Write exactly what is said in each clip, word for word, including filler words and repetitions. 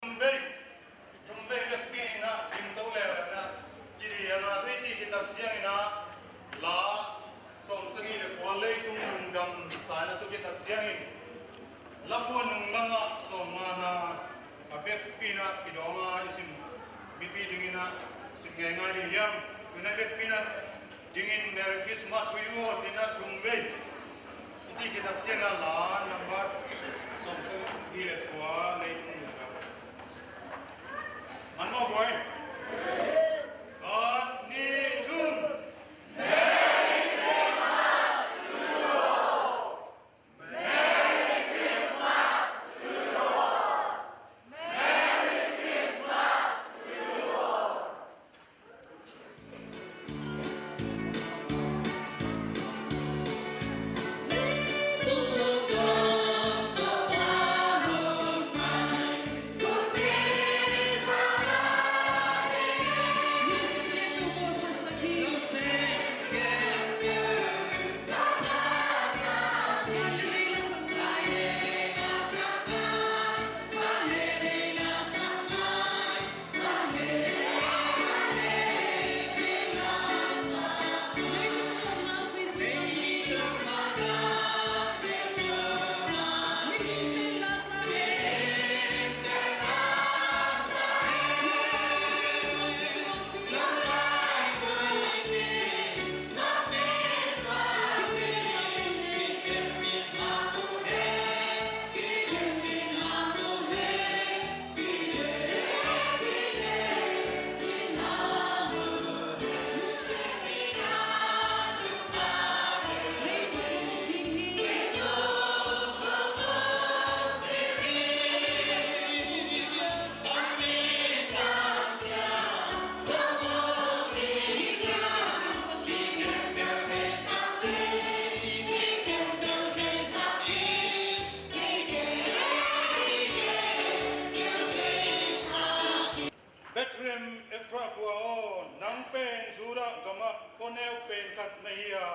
Tum vei, tum vei vekpi in ah dingto leuleu in ah, ci ding a, tua hi ci khit tak ciangin ah, la sawmsagih le kua, leitung lungdam sa in ah, tu khit tak ciangin labua nung lamah sawmngana a vekpi in ah kidawng a, i sim mipi dingin ah sim ngeingai ding hiam? Tu in ah vekpi in ah dingin Merry Christmas to you all ci in ah tum vei i ci khit tak ciangin ah, la nambat sawmsagih le kua, leitung lungdam. Man mawh buai. Khat, nih, thum. Bethlehem Efrah khua aw, nang pen Judah gamah khuaneu pen khat na hi a,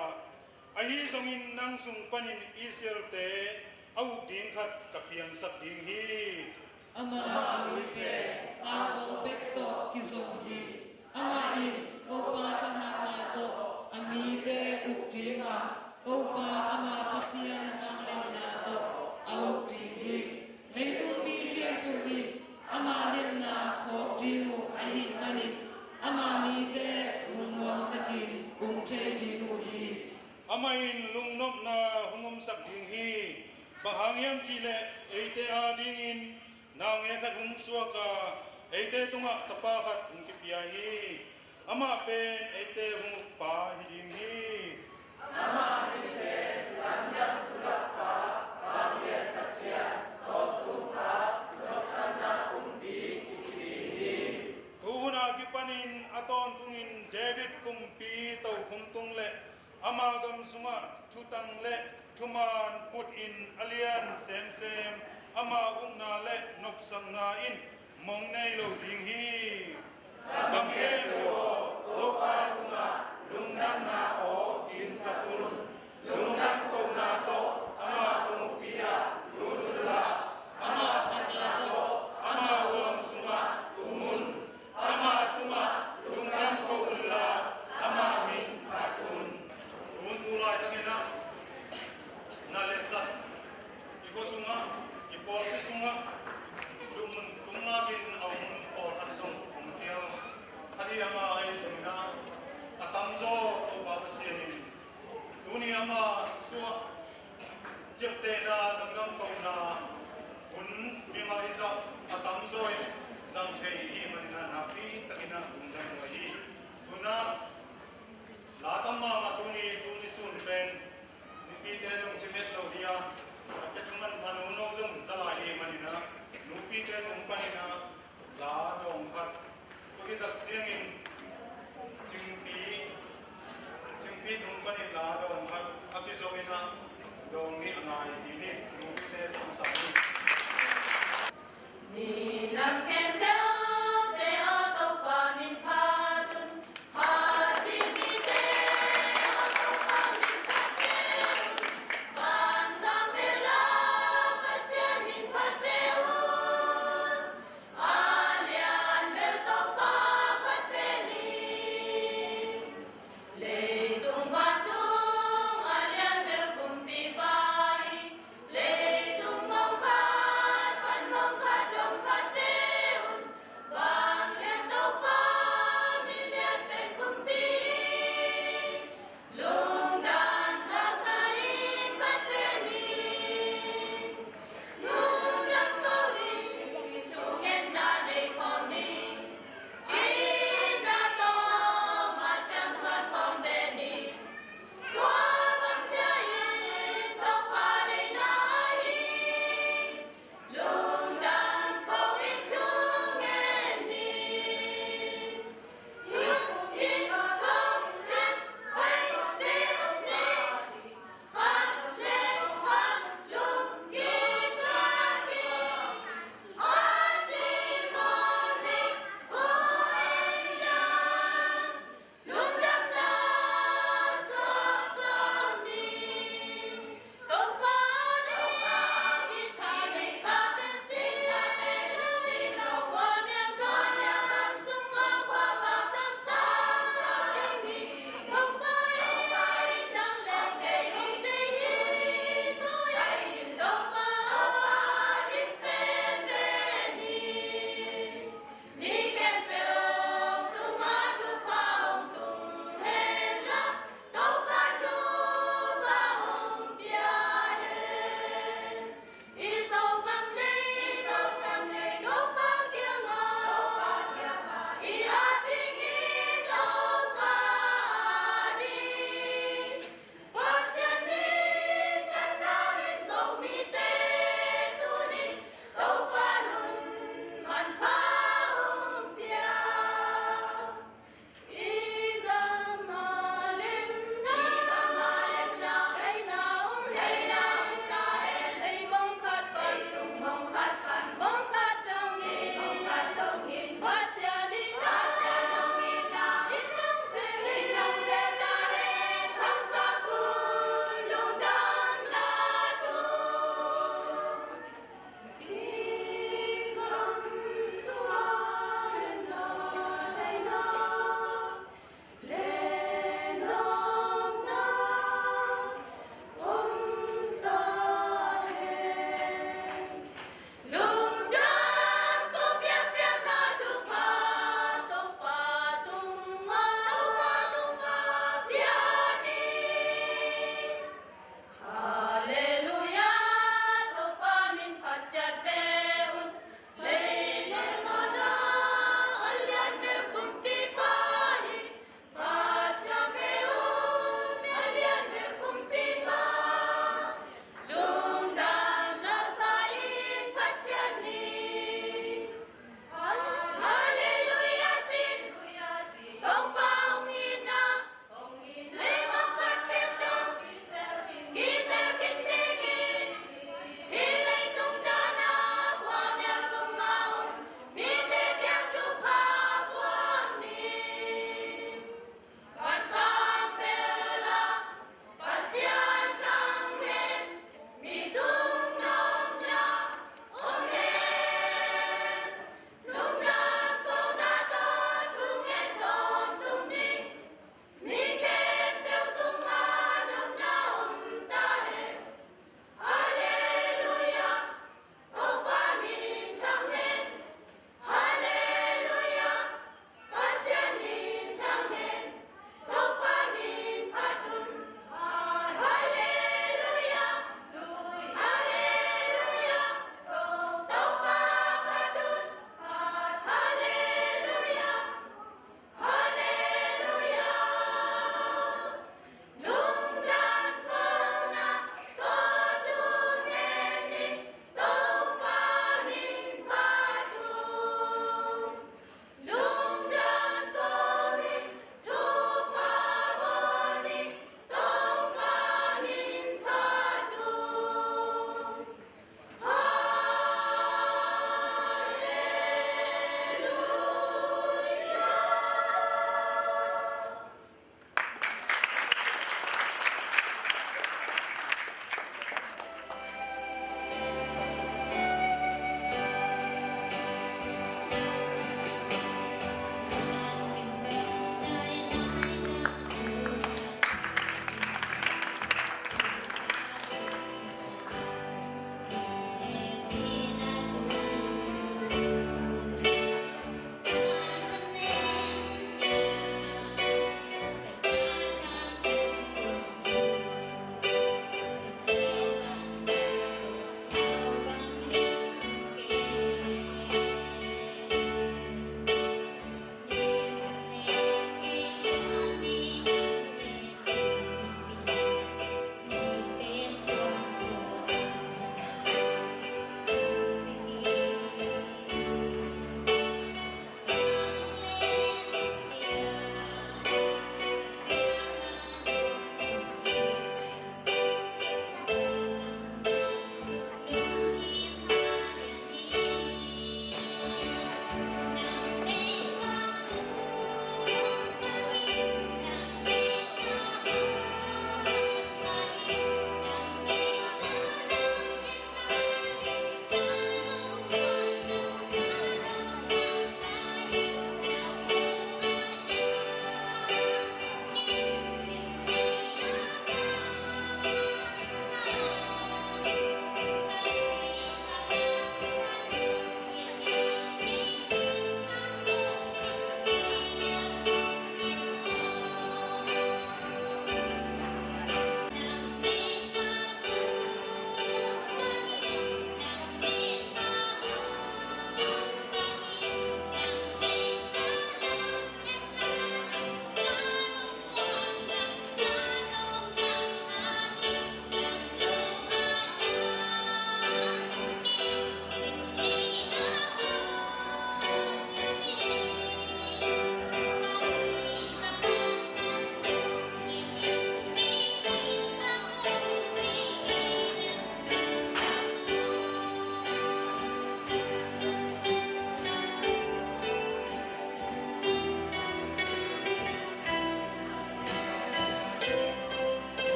ahi zongin nang sung panin Israel-te a uk ding khat ka piangsak ding hi. Amah lui pen tangtawng bek tawh kizom hi. Amah in Topa thahatna tawh a mite uk ding a, Topa ama Pasian vangliatna tawh a uk ding hi. Leitung mi khempeuh in ama liatna phawk ding uh ahih manin ama mite lungmuang takin um thei ding uh hi. Amah in lungnopna hong omsak ding hi. Bang hang hiam cih leh eite adingin naungek khat hong suak a, eite tungah tapa khat hong kipia hi. Amah pen eite hong ukpa hi ding hi. Amah min pen Lamdang Thulakpa, Vanglian Pasian, Tawntung Pa, Nopsakna Kumpi, kici ding hi. Tu hun a kipanin a tawntungin David kumpi tokhom tung le ama gam sungah thutang le thuman putin a lian semsem ama ukna le nopsakna in mong nei lo ding hi. Gam khempeuh aw, Topa tungah lungdamna aw dinsak un. Lungdam kohna tawh ama kongpi ah lut unla, ama phatna tawh ama huam sungah tung un. Ama tungah lungdam ko unla, ama min phat un. Tun tu laitakin ah na letsat, i khua sungah, i pawlpi sungah, lungmun tungnakin a om pawlkhat zong om phial. A diama ahi zongin ah, a tamzaw Topa Pasian in tuni ama suah ciaptehna, lungdam kohna hun mimal hizah a tamzaw in zang thei i hih manin ah nakpi takin ah lungdam uh ahi. Tu-in ah la tam mahmah tuni, tuni sun pen nupite zong cim het lo hi a, a pia thum an pha nono zong za lai i hih manin ah nupite zong panin ah la dawng khat, tua khit tak ciangin cingpi, cingpi tung panin la dawng khat a kizo in ah dawng nih a ngai hi ni. Nupite sang sang ni. Ni nam khempeuh te aw, Topa min phat un. Khazih mite aw, Topa min phat un. Vanzam pela Pasian min phat un.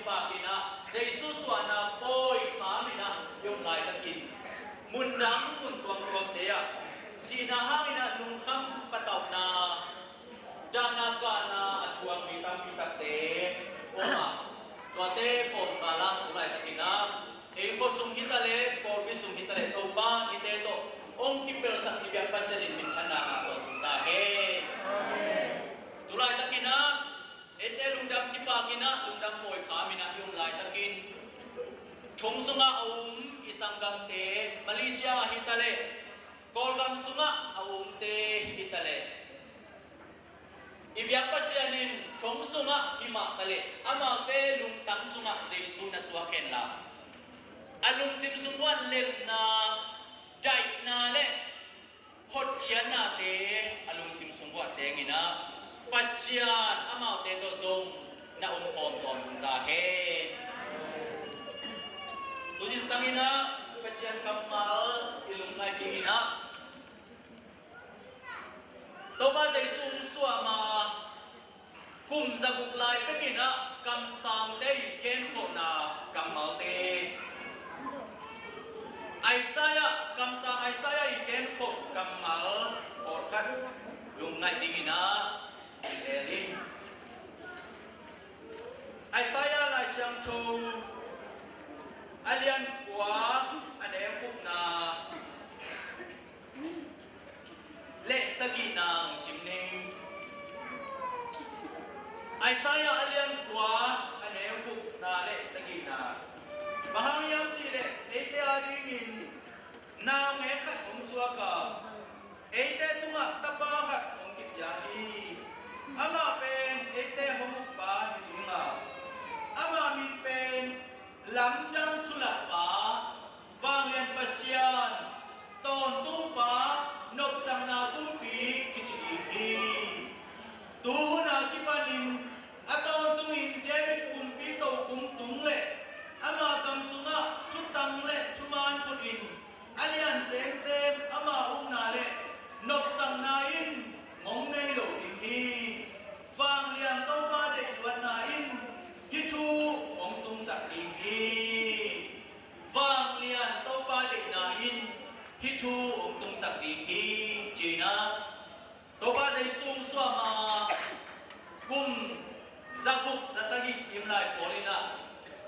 Pakinah Jesu suahna pawi khaminah i om laitakin, mundang mun tuamtuamte ah sihna hanginah lungkham patauhna, dahna kahna a thuak mi tampi takte om a, tuate pawlkhalah tu laitakinah ei khua sung hitaleh, pawlpi sung hitaleh, Topa nite tawh hong kipelsak i biak Pasian in minthanna ngah tawntung ta hen. Tu laitakinah eite lungdam kipakinah lungdam pawi khaminah i om laitakin, thong sungah a um i sanggamte, Malaysia hitaleh, Kawlgam sungah a umte hitaleh, i biak Pasian in thong sungah himah taleh amaute lungtang sungah Jesu na suak henla, a lungsim sung uah lelhna, daihna le hotkhiatnate a lungsim sung uah tenginah Pasian amaute tawh zong na om khawm tawntung ta hen. Tusin sanginah Pasian kammal i lungngaih dinginah, Topa Jesu hong suah ma kum zaguk lai pekinah kamsangte i genkholhna kammalte, Isaiah, kamsang Isaiah i genkholh kammal pawlkhat lungngaih dinginah i lel in. Isaiah Lai Siangtho a lian kua, a neu gukna le sagihna hong sim ning. Isaiah a lian kua, a neu gukna le sagihna. Bang hang hiam cihleh eite adingin naungek khat hong suak a, eite tungah tapa khat hong kipia hi. Amah pen eite hong ukpa hi dinga, ama min pen Lamdang Thulakpa, Vanglian Pasian, Tawntungpa, Nopsakna Kumpi kici ding hi. Tuhun a kipanin a tawntungin David kumpi tokhom tung le ama gam sungah thutang le thuman phutin a lian semsem ama ukna le nopsakna in ngong nei lo ding hi. Vanglian Topa deihluatna in hih thu hong tungsak ding hi. Vanglian Topa deihna in hih thu hong tungsak ding hi, cinah Topa Jesu hong suah ma kum zaguk zasagih kim lai pawl inah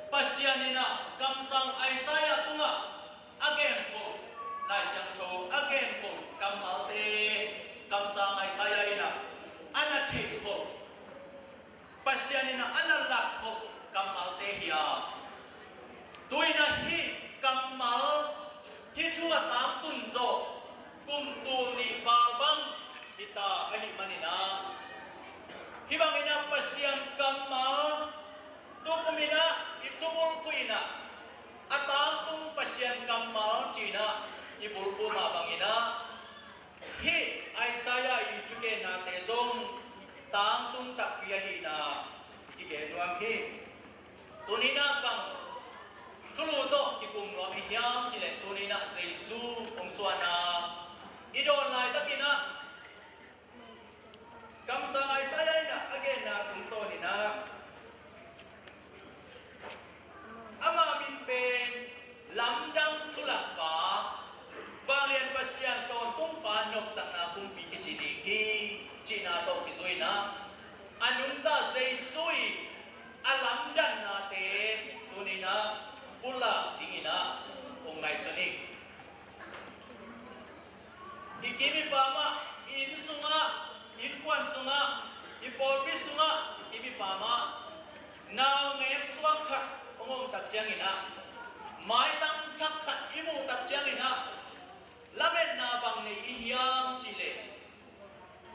Pasian inah kamsang Isaiah tungah a genkholh, Lai Siangtho a genkholh kammalte kamsang Isaiah inah a na theihkholh, Pasian inah a na lakkhop kammalte hi a, tu inah hih kammal, hih thu a tangtun zawh kum tul nih val bang hita ahih maninah, hih banginah Pasian kammal tukum inah i thubulphuh inah a tangtung Pasian kammal cinah i bulphuh mah banginah hih Isaiah i thugennate zong tangtung takpi ahihna kigen nuam hi. Tuninah bang thulu tawh kikum nuam i hiam cileh tuninah Jesu hong suahna i dawn laitakinah kamsang Isaiah inah a genna tungtawninah ama min pen Lamdang Thulakpa, Vanglian Pasian, Tawntungpa, Nopsakna Kumpi kici ding hi, cihna tawh kizuinah a nungta Jesu i a lamdannate tuninah pulak dinginah hong ngaihsun hi. I kim i pam ah, i inn sungah, innkuan sungah, i pawlpi sungah, i kim i pam ah naungek suak khat hong om tak cianginah, maitang thak khat i muh tak cianginah, lametna bang nei i hiam cihleh,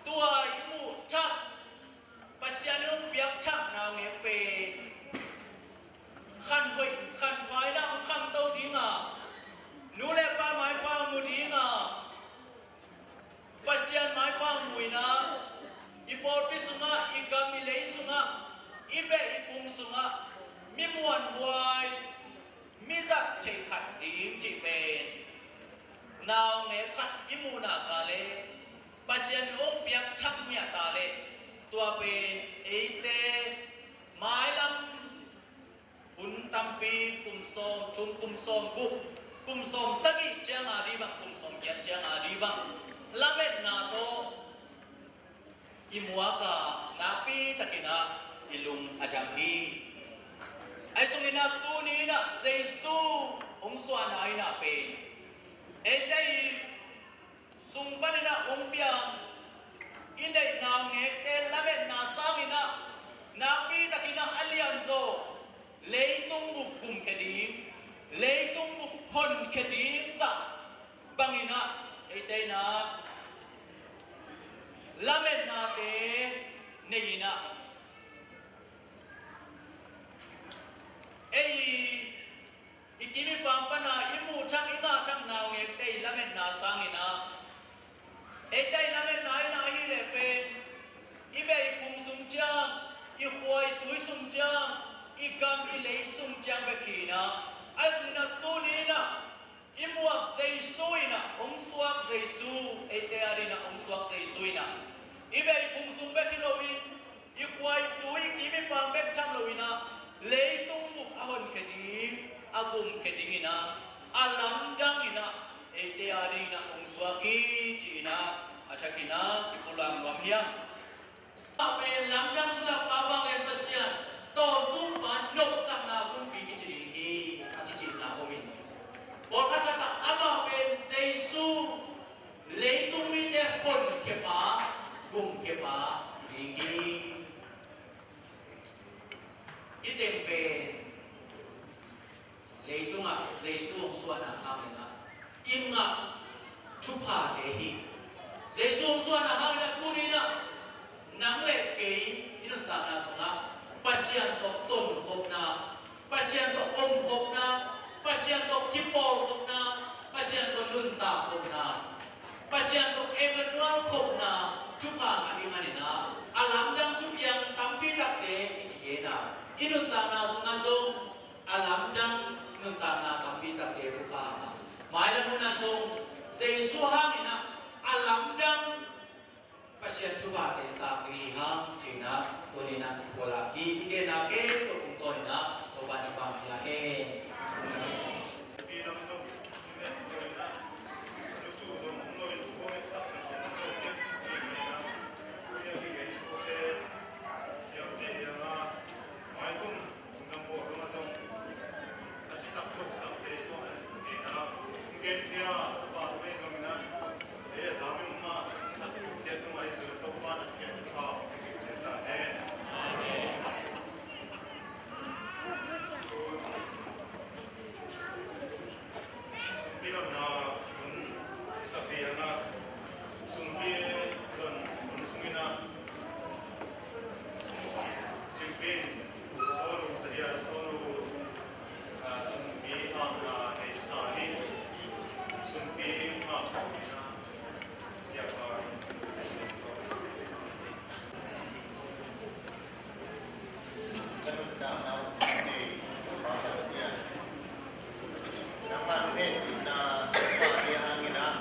tua i muh thak, Pasian in hong piak thak naungek pen khan hoih khan huai inah hong khangto dinga, nu le pa maipha hong mu dinga, Pasian maipha hong mu inah, i pawlpi sungah, i gam i lei sungah, i beh i phung sungah mi muanhuai, mi zat theih khat ding cih pen naungek khat i muhna ka le, Pasian in hong piak thak mi a ta le, tua pen eite mailam kum sawm guk, kum sawm sagih ciang a dih bang, kum sawm giat ciang a dih bang, lametna tawh i muak a nakpi takin ah i lung a dam hi. Ahi zongin ah tuni in ah Jesu hong suahna in ah pen eite i sung panin ah hong piang i neih naungekte lametna sangin ah nakpi takin ah a lianzaw leitung bup gumkhia ding, leitung bup honkhia ding zah bangin ah eite in ah lametnate nei in ah ei i kim i pam pan a i muh thak i ngah thak naungekte i lametna sangin ah eite i lametna in ah ahih leh pen i beh i phung sung ciang, i khua i tui sung ciang, i gam i lei sung ciang bek hi in ah, ahi zongin ah tuni in ah i muak Jesu in ah hong suak Jesu, eite a ding in ah hong suak Jesu in ah i beh i phung sung bek hi loin, i khua i tui i kim i pam bek tham loin ah leitung bup a honkhia ding, a gumkhia ding in ah a lamdang in ah eite a ding in ah hong suak hi ci-in ah a thakin ah kipulak nuam hiam? Amah pen lamdang thutakpa, vanglian Pasian, tawntung pa, nopsakna pumpi kici ding hi, a kicihna om in, pawlkhat khat ah amah pen Jesu leitung mite honkhia pa, gumkhia pa hi ding hi. Hih teng pen leitungah Jesu hong suahna hangin ah i ngah thuphate hi. Jesu hong suahna hangin ah tuni in ah nang le kei i nuntakna sungah Pasian tawh tonkhopna, Pasian tawh omkhopna, Pasian tawh kipawlkhopna, Pasian tawh nuntakkhopna, Pasian tawh Emmanuel khopna thupha ngah i hih manin ah a lamdang thupiang tampi takte i kigen a, i nuntakna sungah zong a lamdang nuntakna tampi takte thupha ngah. Mailam hun ah zong Jesu hangin ah a lamdang Pasian thuphate sang ding hi hang ci-in ah tuni in ah kipulak hi. I genna khempeuh tungtawn in ah Topa thupha ngah hi. Sumpi lonna hun i sak hi hang a, sumpi lon hun sungin a, Cingpin, Sawlu, Sadia Sawlu, a, sumpi hapna nei sa hi, sumpi hap sa hi na, siapa, Ka nuntakna uh nei Topa Pasian, nangmah hehpihna Topa hi hangin ah,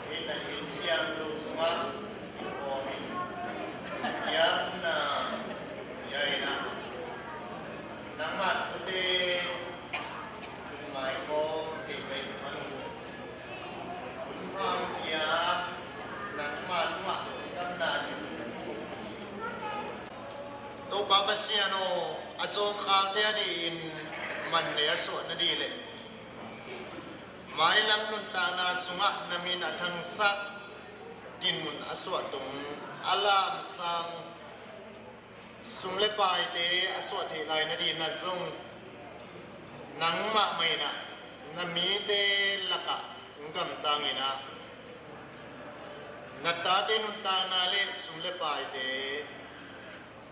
hih na inn siangtho sungah kikhawm in, kiamna hi-in ah, nangmah thute hun maikhawm thei pai man uh, hun pha hong pia, nangmah tungah damna thu hong buak hi. Topa Pasian aw, a zawngkhalte adingin man le a suah nading le mailam nuntakna sungah na min a thangsak dinmun a suah tung a lamsang sum le paite a suah theih lai nadingin ah zong nangmah mah in ah na mite lakah hong gamtang in ah, na tate nuntakna le sum le paite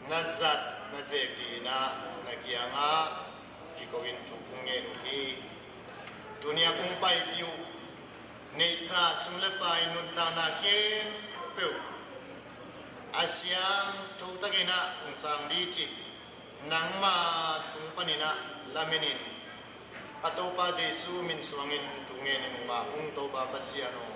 na zat na zek dingin ah na kiangah kiko in thu kong ngen uh hi. Tuni a kong paipih uh neihsa sum le pai nuntakna khempeuh a siangtho takin ah hong sang ding cih nangma tung panin ah lamen in, a Topa Jesu min suangin thu ngen in hong ap ung, Topa Pasian aw.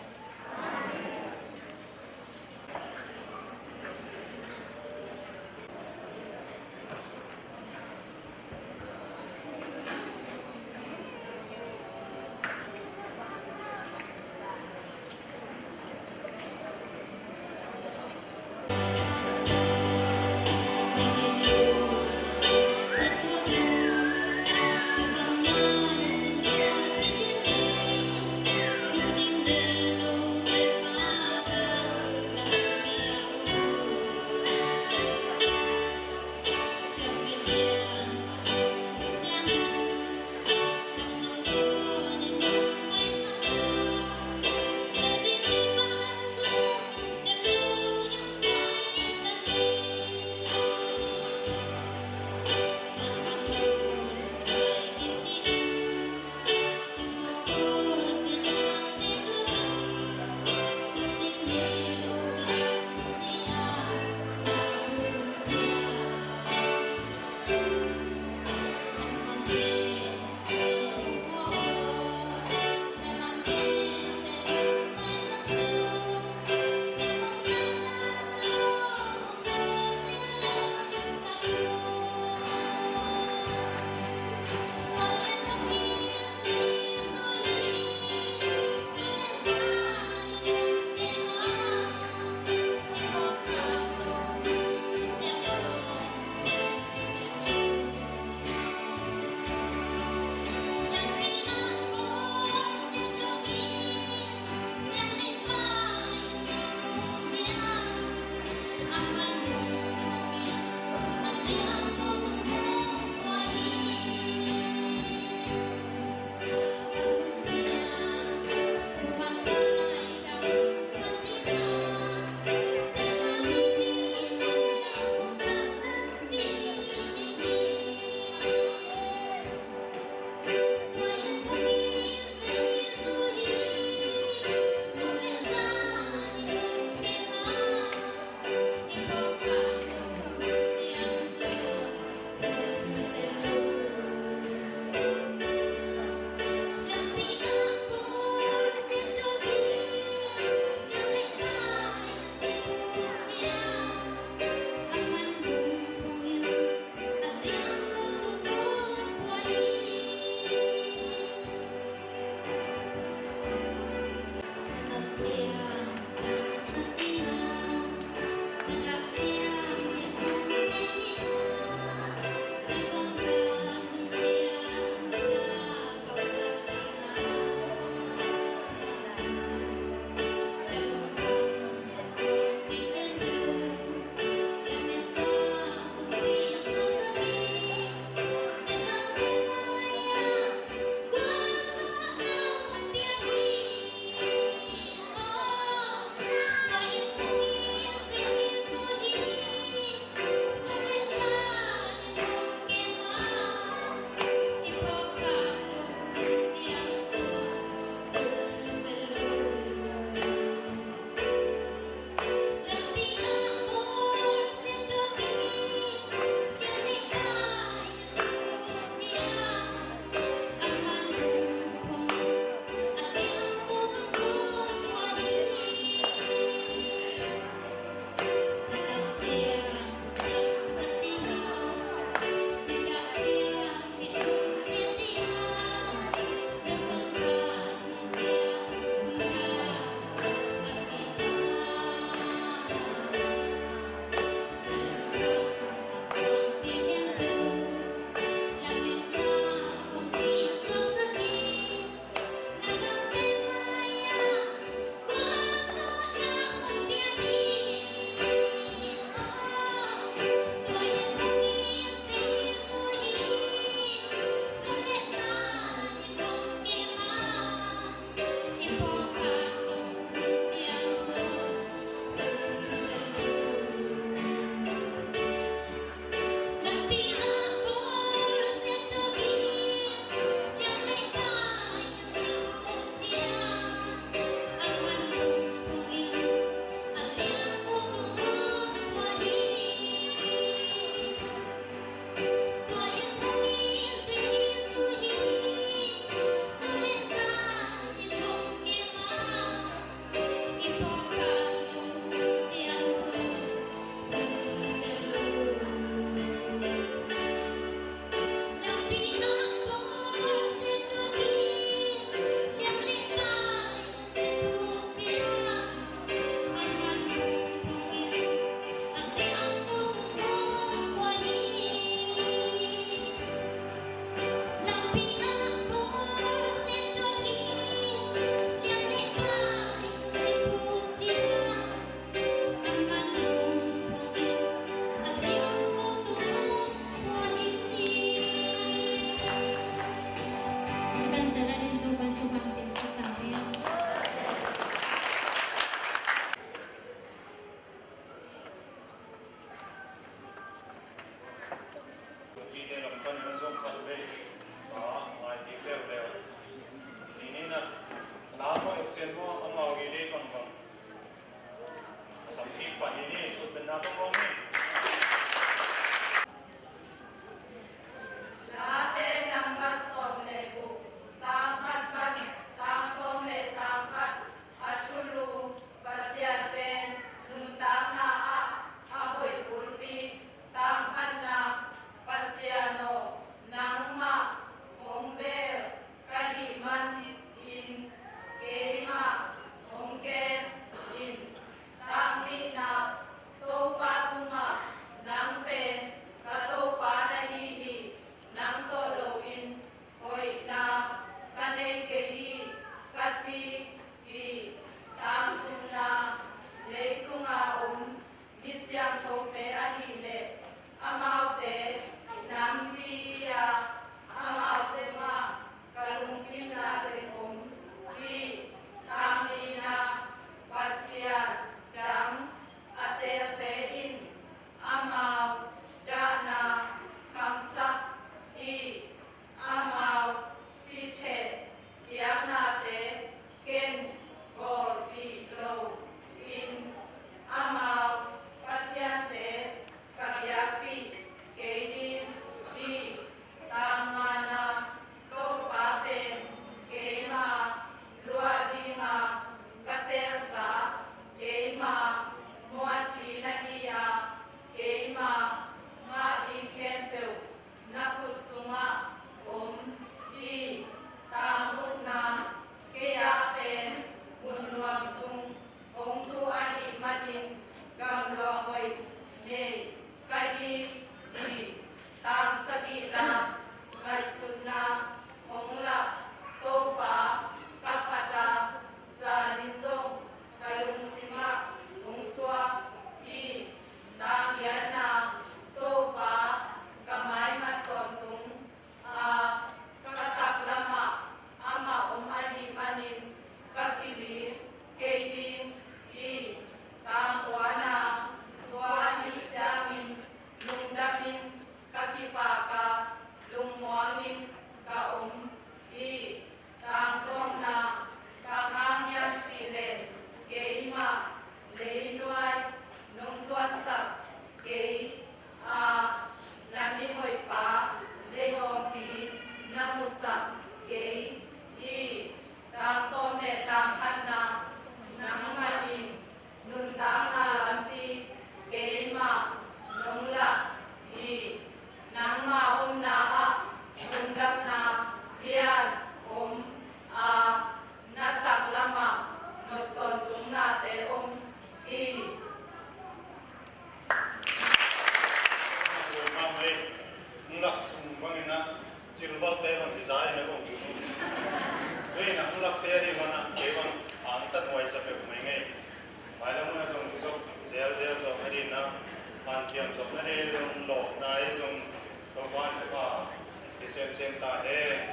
Semsem ta hen.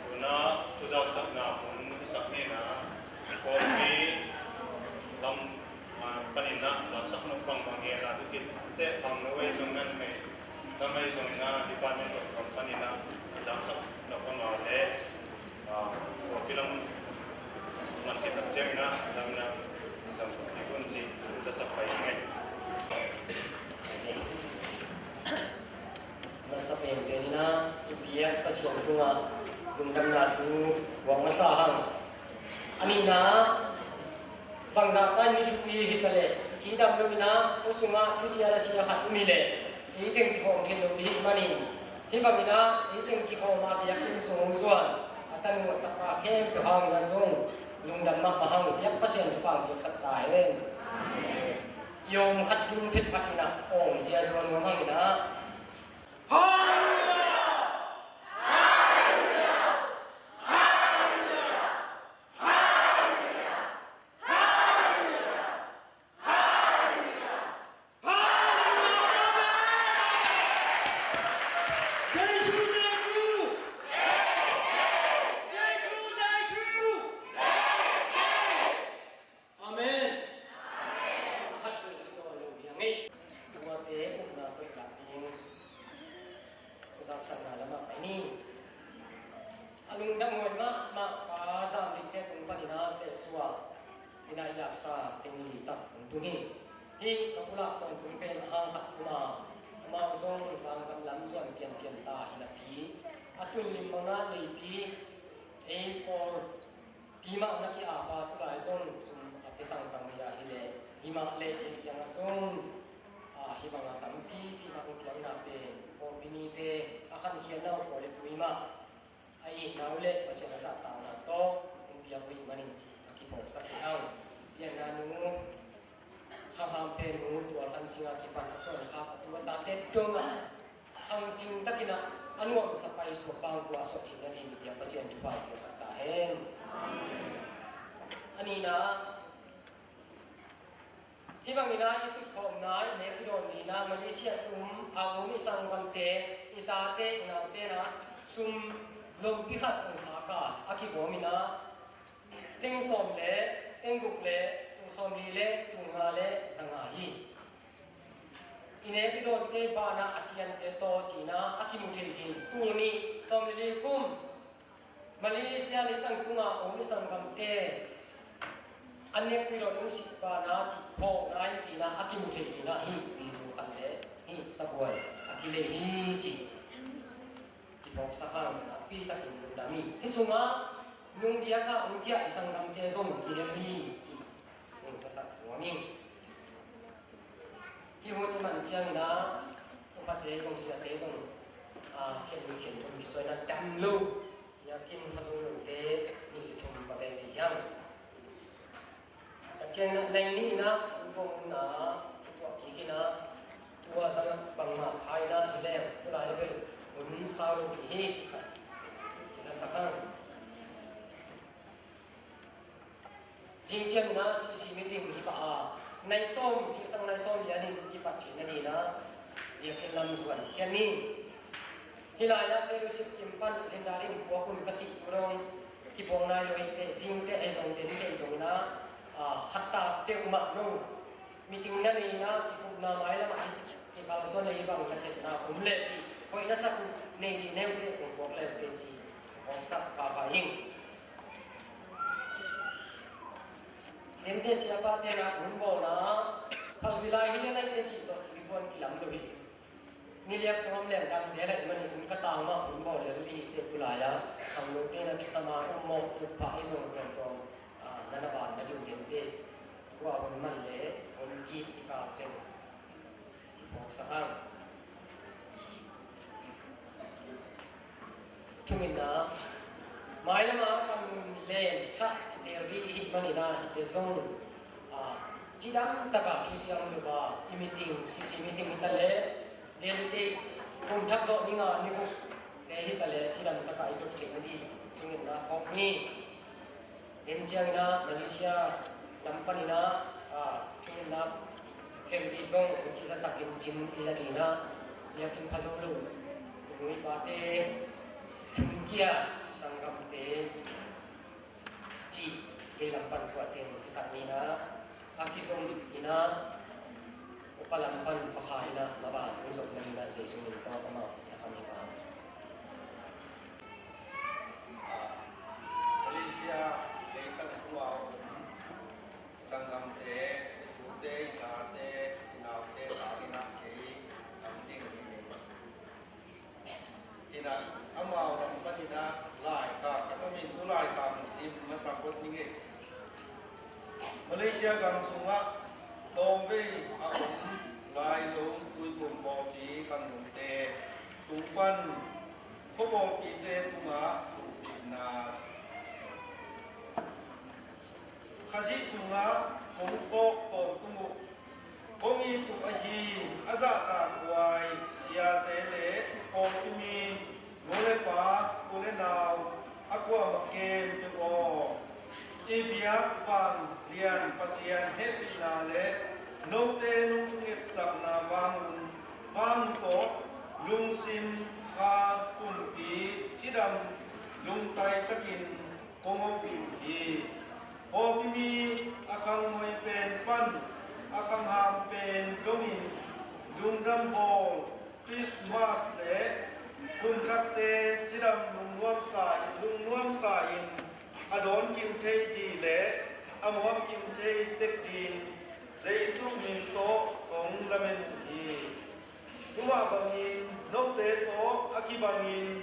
Tuna thuzaksakna hun i sak ni na, kawlpi lam, ah, panin ah zaksak nop bangbang hi a, tu kit teh bang no ei zong nan mei, na mei zong na department of lam panin ah i zaksak nop bangbang le, ah, kawlpi lam man kit tak ciang na lam na zang kawlpi hun ci zaksak pai mei. Masa penpen in ah i biak Pasian tungah lungdamna thu buang masa hang. A nihna, bangzah ta in ni thupi hi ta leh, cidam lo in ah, kua sungah thusia lasia khat um hi leh, ei teng kikhawm thei lo i hih manin, hih bangin ah ei teng kikhawm a biakinn sung hong zuan a tanu a tapa khempeuh hangin ah zong lungdam mahmah hang. Biak Pasian thupha piaksak ta hen. I awm khat ding phet phat in ah awm zia zuan nuam hang in ah. Amen. Khat bel ci nawn lo hi hang ei. Tuate upna koih lak ding, zaksak na lamah pai ni. A lungdam huai mahmah pa Zam Dik te tung panin ah sehsuah in ah i lapsa teng li tak hong tung hi. Hih ka pulak tawntung pen a hang khat um a, amau zong Zangkam lam zuan pianpian ta hi napi, a tun lim bang ah leipi ei pawl pi mah na ki-ap a, tulai zong sum a pia tangtang hi a, hi leh hi mah leh ei kiangah zong, a, hih bangah tampi pi mah hong piakna pen pawlpi mite a khankhiatna uh pawl le tui mah a itna uh le Pasian a zahtakna tawh hong piak uh ahih manin ci a kiphawksak hi hang. Pianna nu Khang Ham Phen nu Tual Khan Cing a kipan a sawl khak a tu a tate dongah khangcing takin ah a nuamsa paisuak bangkua a suah theihna ding i biak Pasian thupha piaksak ta hen. A nihna, hih bangin ah i tutkhawmna i nek i dawn nihna Malaysia um a um i sanggamte, i tate i naute in ah sum lompi khat hong khak a, a kibawm in ah teng sawm le teng guk le tul sawmli le tul nga le za nga hi. I nek i dawnte banah a ciante tawh ci-in ah a kimu thei ding. Tul nih sawm le li kum Malaysia leitang tungah a um i sanggamte a nek i dawn hong sik banah cih phawkna in ci-in ah a kimu thei ding ah hih bizu khat le hih sabuai a kilei hi ci. Kiphawksak hang, nakpi takin lungdam hi. Hih sungah nungdiak ah hong ciah i sanggamte zong kihel hi ci. Hong zasak nuam ing. Hih hun i man ciangin ah upate zong siate zong, a, khen khen thum kisuai in ah dam lo, biakinn pha zo lote nih thum va veve hi hang. Ka ciangin ah nai nih in ah an pawng in ah kipuah kik in ah tua zang bangmah pha in ah hi leng tulai bel hun sau lo ding hi ci khat kizasak hang. Zing ciangin ah C C meeting hi pah a, nai sawm, zingsang nai sawm lian in kipat theihna dingin ah biakinn lam zuan cian ni. Hih lai-ah fellowship kim pan zin dal in puak un ka cih tu dong kipuak nai lo hi teh, zingteh ahi zong, denteh ahi zongin ah, a, khat ta peuhmah no meeting na nei in ah kikupna mailam ah hi, kikalsuan ahi bang nasepna um leh cih hoih na sak uh, nei dih neuteh kong puak leu teh ci kong sak pahpah ing. Denteh siapate na hun bawlna phalbi lai hi leh lai teh cih tawh tuibuan kilam lo hi. Niliap sawm leng dam zel ahih manin ka tang mah hun bawl lel ding hi teh, tulai-ah khangnote na kisam a um mawk, tuk pah hi zong tuamtuam, a, na na ban na ding denteh. Tua hun man le hun kik kikal teng kiphawksak hang. Thungetna, mailam ah panmun len thak i teel dih i hih manin ah hihte zong, a, cidam takin thusiam lo a, i meeting, C C meeting hi ta leh, Delhi te kum thak zawh ni nga ni guk te hi ta leh cidam takin i zop theihna ding thungetna phawk ni. Ken ciangin ah Malaysia lam panin ah, a, thungetna pempi zong kizasak in cim i la dingin ah biakinn pha zo lo, Nui pate, thumkia sanggamte cih kei lam pan kuatin kisam ni in ah, a kizom in ah, upa lam pan pakhat in ah mabang hong zom na in ah, Jesu min tawh amau a sam hi pah. Malaysia, kei ka na tua om sanggamte, i tute, i tate, i naute, ta in ah kei lam ding hi. In ah, amau lam panin ah laikhak ka tamin tu laikhak hong sim masa phot ning ei. Malaysia gam sungah tawmvei a om Lailo Tuiphum pawlpi khangnote tung pan khuapawlpite tungah thupitna Khazih sungah kong phawk tawntung uh, kong it uh ahi a zahtakhuai siate le pawlpi mi, nu le pa, u le nau, a kuamah khempeuh aw, i biak vanglian Pasian hehpihna le note nong thungetsakna vangun, vang tawh lungsim, kha, pumpi cidam lungtai takin kong om ding hi. Pawlpi mi a khangmoi pen pan a khangham pen dongin lungdam bawl Christmas le kum thakte cidam lungnuamsa in, lungnuamsa in a dawn kim thei ding le a muak kim thei tek ding Jesu min tawh kong lamen uh hi. Tumah bangin note tawh a kibangin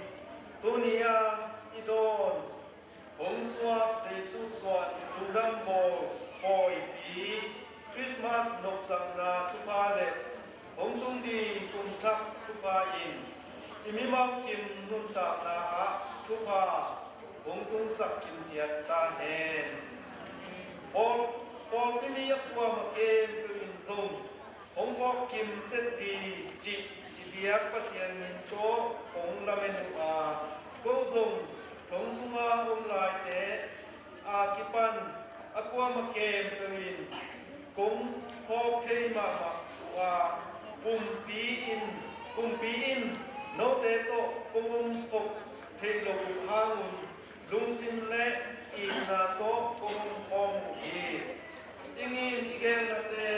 tuni a i dawn hong suak Jesu suan lungdam bawl pawipi Christmas nopsakna thupha le hong tung ding kum thak thupha in i mimal kim nuntakna ah thupha hong tungsak kim ciat ta hen. Pawl, pawlpi mi a kuamah khempeuh in zong hong phawk kim tek ding cih i biak Pasian min tawh kong lamen uh a, ko zong thong sunga om laite a kipan a kuamah khempeuh in kong phawk thei mahmah uh a, pumpi in, pumpi in note tawh kong om khop theih loh uh hangun lungsim le itna tawh kong om khawm uh hi. I ngim i gelnate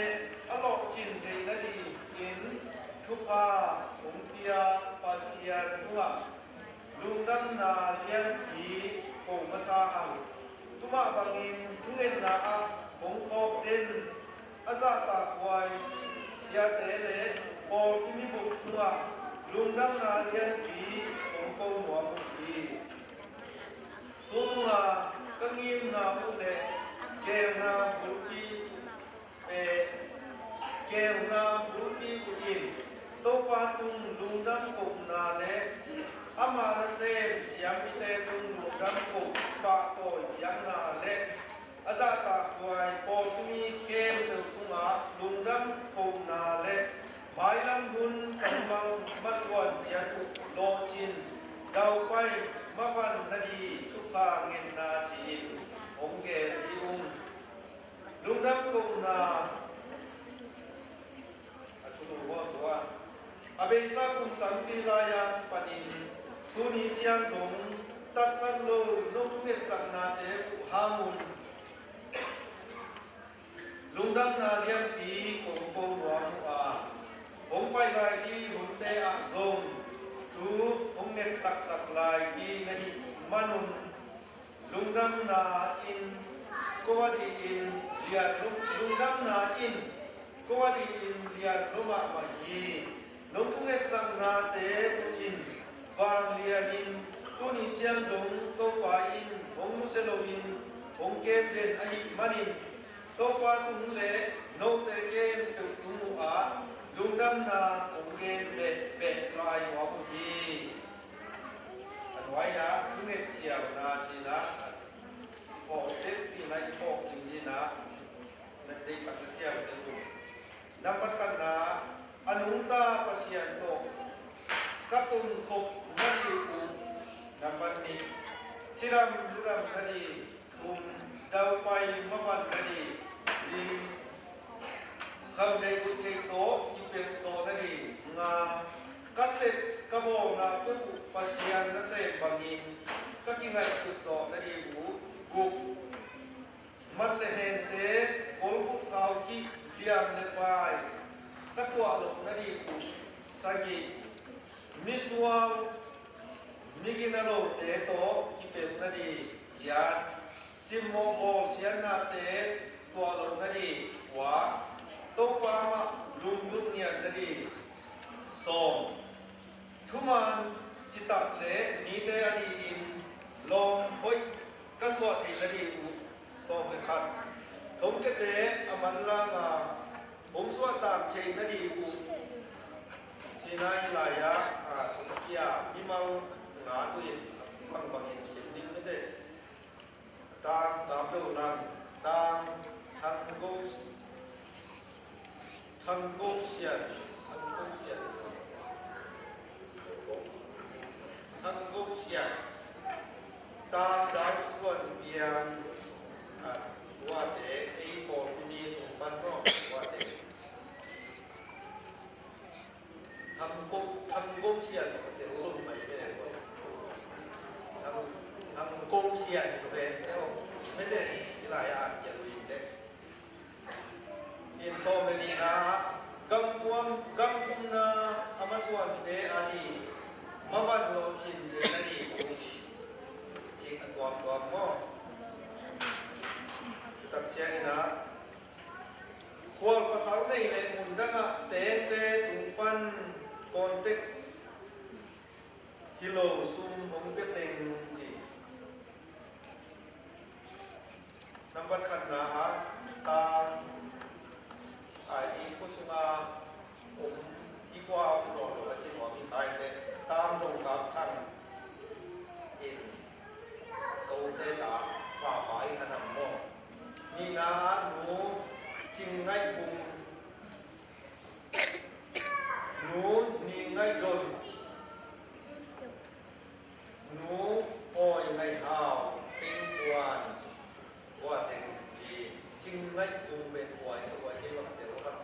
a lawhcin theih nadingin thupha hong pia Pasian tungah lungdamna lianpi ko masa hang. Tumah bangin thungetna ah hong phawk den a zahtakhuai siate le pawlpi mibup tungah lungdamna lianpi hong ko nuam uh hi. Tu tunga ka ngimna uh le keelna bulpi, eh, keelna bulpi uh in Topa tung lungdam kohna le ama nasem siampite tung lungdam koh pahtawi piakna le a zahtakhuai pawlpi mi khempeuh tungah lungdam kohna le mailam hun kan mang masuan ciat uh lawhcin daupai mapan nading thupha ngetna ci-in hong gen hi ung. Lungdam kohna a thulu maw tua? A beisa kum tampi lai-a kipanin tuni ciang dong tatsat lo no thungetsaknate uh hangun lungdamna lianpi kong ko nuam uh a, hong pai lai ding hunte ah zong thu hong ngetsaksak lai ding na hih manun lungdamna in ko a dingin lian lung, lungdamna in ko a dingin lian lo mahmah hi. Nong thungetsaknate uh in vanglianin tuni ciang dong Topa in hong nusia loin hong kem den ahih manin Topa tung le note khempeuh tung uh ah lungdamna hong gen behbeh lai nuam uh hi. A nuai-ah thunget ciauna cina i phawk tekpihna i phawk kim dina na deihtak na ciang te uh. Nambat khatna, a nungta Pasian tawh ka tunkhop nading uh. Nambat nih, cidam ludam nading, um daupai mapan nading, ling khamdei uh theih tawh kipelh zawh nading, nga ka sep ka Ka bawlna peuh uh Pasian nasem bangin ka kingaihsut zawh nading uh guk. Mat le hente, kolbuk kau khih liam le pai ka tuah loh nading uh sagih. Misual, miginalote tawh kipelh nading giat. Simmawh bawlsiatnate tuah loh nading kua. Topa mah lunggulh ngiat nading sawm. Thuman citak le mite adingin lawm hoih ka suah theih nading uh sawm le khat. Thongkiate a manlang a hong suahtak theih nading uh. Sinai lai-ah a thongkia mimal nga tuin a bangbangin sim ding mite. Tang Tam Lo Lang, Tang Thang Go, Thang Go Sian, Thang Go Sian, Thang Go Sian, Tang Dau Suan Piang, a, tuate, ei pawl mi sung pan maw, tuate. Thang Go, Thang Go Sian, te lo mai ne, Thang, Thang Go Sian, te lo mai ne, i lai a, Sian lo in te. In sawm le nihna, gam tuam, gam thumna a masuante ading maban lo cin te ading. Cik a tuamtuam maw? Tak ciangin ah, khual pasal nei le mundang ah tengte tung pan contact hi lo sum hong pia teng ci. Nambat khatna ah, tang, ai, i khua sunga om, i khua om nawn lo a ci nuam i khaite, tang dong kap thang in, tote ta, papa i khanam maw. Nihna ah nu Cing Ngaih Bung, nu Ni Ngaih Don, nu Awi Ngaih Hau, Teng Kuan, Kua Teng Li, Cing Ngaih Bung pen Awi, Awi kei bang tel lo khat.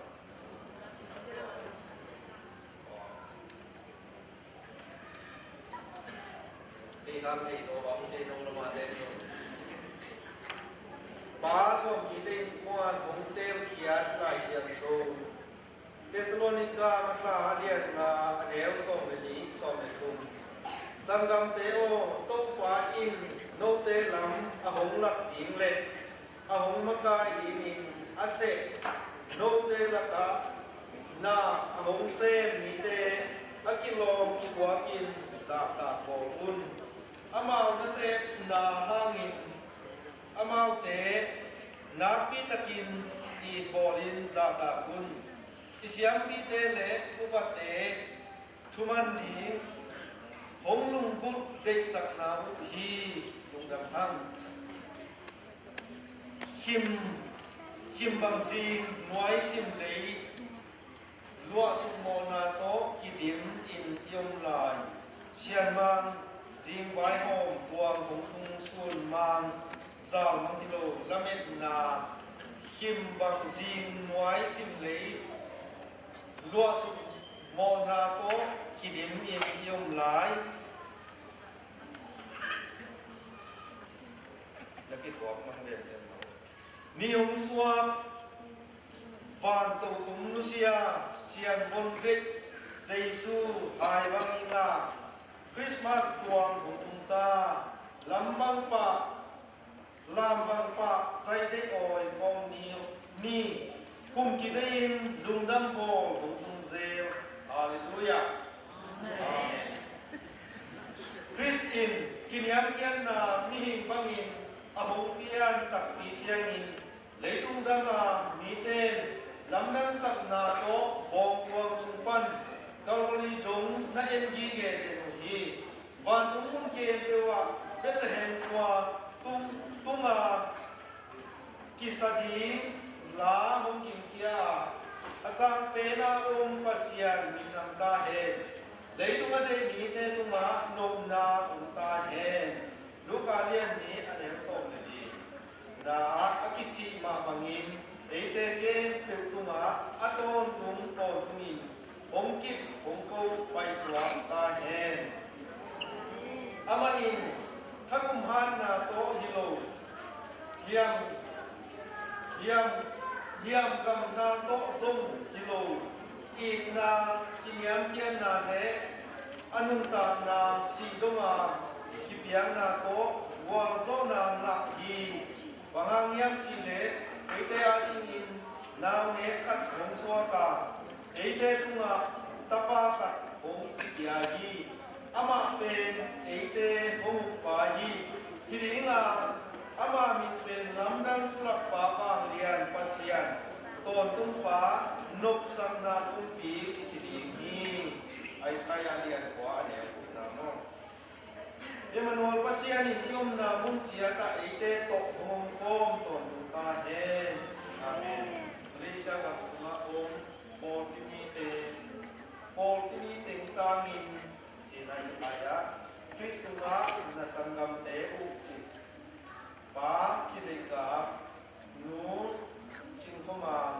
Kei sam thei lo bang, kei nong lo ma te ni. Pa Thuam Kite in kuan hong telkhiat Lai Siangtho. Thessalonika masa a lian nga, a neu sawm le nih, sawm le thum. Sanggamte aw, Topa in note lam a hong lak ding le a hong makai dingin a seh note lakah na a hong sem mite a kilawm kikuakin zahtak bawl un. Amau nasepna hangin amaute nakpi takin it bawlin zahtak un. I siampite le upate thuman ding hong lunggulh deihsakna uh hi. Lungdam hang. Khim, khim bang zing nuai sim lei luahsuk mawhna tawh kidim in i om lai. Sianmang, zing vaihawm, tuang hong tung, sunmang, zalmang hi lo lametna, khim bang zing nuai sim lei luahsuk mawhna tawh kidim in i om lai. Na kithuak mang ve sian lo. Ni hong suak, van tokhom nusia, sianvon deih Jesu hai bang i ngak, Christmas tuang hong tung ta, lam bang pah, lam bang pah, zai deih awi kong ni, ni, kum kibei in lungdam bawl hong tung zel. Halleluiah. Amen. Khrist in kiniamkhiatna mihing bangin a hong pian takpi ciangin, leitung danga mite in lamdangsakna tawh bawngtuang sung pan Calvary dong na en gige den uh hi. Vantung mun khempeuh ah Bethlehem khua tung, tunga kisa ding la hong gingkhia a, a sang pena om Pasian minthang ta hen. Leitung a deih mite tungah nopna om ta hen. Luka lian nih, a neu sawm le li. Na ah a kicih mah bangin eite khempeuh tungah a tawntung tawntungin hong kip hong ko paisuak ta hen. Amah in thagum hatna tawh hi lo, hiam, hiam, hiam gamna tawh zong hi lo, itna, kiniamkhiatna le a nuntakna sih donga kipiakna tawh gualzawhna ngah hi. Bang hang hiam cih leh eite adingin naungek khat hong suak a, eite tungah tapa khat hong pia hi. Amah pen eite hong ukpa hi. Hi ding a, ama min pen Lamdang Thulakpa Vanglian Pasian, Tawntungpa, Nopsakna Kumpi kici ding hi. Isaiah lian kua a neu gukna maw. Emmanuel Pasian in i omna mun ciatah eite tawh hong omkhawm tawntung ta hen. Amen. Malaysia gam sungah om pawlpi mite, pawlpi mi teng tangin cina i pai ah, Khrist sungah na sanggamte uh cih, Pa Ci Deih Gak, Nu Cing Khua Mang,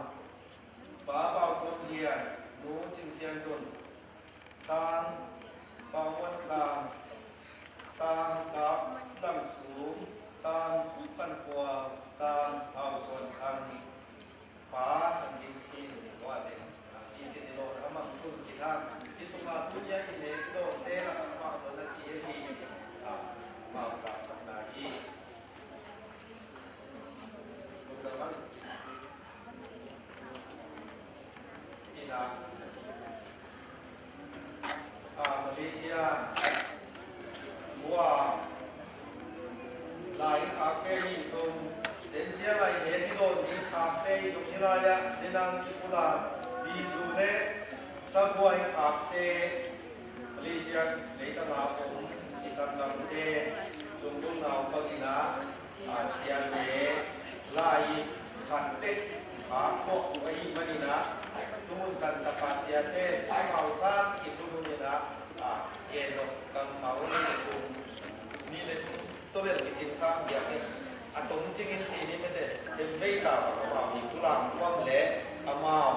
Pa Pau Kut Lian, Nu Cing Sian Tun, Tang Pau Muan Sang, Tang Kap Lang Sum, Tang Phan Kual, Tang Hau Suan Thang, Pa Thang Ding Sin, Tua Teng, i cin i lo a mang tun ki thang, i sungah tun ia i ne ki lo te la a mang lo na ki e hi, a mang ka sakna hi. Kum da mang. Ina, a, Malaysia, ua, lai khakte hi zong, den cia lai he kidon ni khakte hi zong hi lai ah, denang kipula, bizu le, sabuai khakte, Malaysia, leitang a om, i sanggamte, zong dong nau bangin a, a, siate, lai khat tek kha khuak uh ahih manin ah, tungun san tapa siate amau zat khin hunhun in ah, a, gen lo kammal ni le thum, ni le thum tawbel kicing sang biak in a tom cingin ci ni mete, hem vei ta bang amau hi pulang kuam le amau